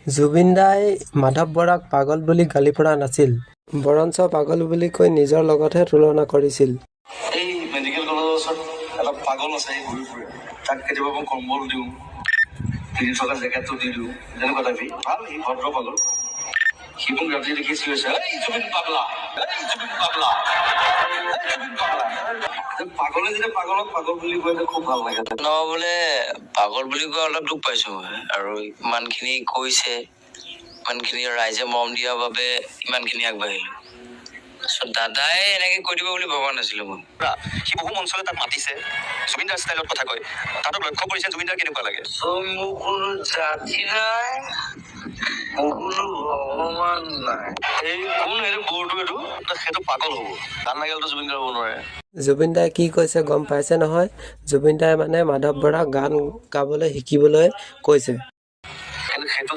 জুবিন দাই মাধৱ বৰাক পাগল বুলি গালি পৰা নাছিল, বৰঞ্চ পাগল বুলি কৈ নিজৰ লগতহে তুলনা কৰিছিল। এই মেডিকেল কলেজৰ ওচৰত এটা পাগল আছে, সি ঘূৰি ফুৰে। তাক কেতিয়াবা মই কম্বল দিওঁ, পিন্ধি থকা জেকেটটো দি দিওঁ, তেনেকুৱা টাইপ। সি ভাল, সি ভদ্ৰ পাগল। সি মোক ৰাতি দেখি চিঞৰিছে, "এই জুবিন পাগলা, এই জুবিন পাগলা, এই জুবিন পাগলা।" পাগলে যেতিয়া পাগলক পাগল বুলি কয়, খুব ভাল লাগে। বোলে পাগল বুলি কোৱা অলপ দুখ পাইছো মই। আৰু ইমানখিনি কৈছে, ইমানখিনি ৰাইজে মৰম দিয়াৰ বাবে ইমানখিনি আগবাঢ়িলো। চ' দাদাই এনেকে কৈ দিব বুলি ভবা নাছিলো মই। সি বহু মঞ্চলে তাক মাতিছে, জুবিনদাৰ ষ্টাইলত কথা কয়। তাহাঁতক লক্ষ্য কৰিছে, জুবিনদাৰ কেনেকুৱা লাগে? চ' মোৰ কোনো জাতি নাই, মোৰ কোনো ভগৱান নাই। এই কোন এইটো বৰটো এইটো? সেইটো পাগল হ'ব, গান নাগালেতো জুবিন গাৰ্গ হ'ব নোৱাৰে। জুবিন দাই কি কৈছে গম পাইছে নহয়? জুবিন দাই মানে মাধৱ বৰাক গান গাবলৈ শিকিবলৈ কৈছে। কিন্তু সেইটো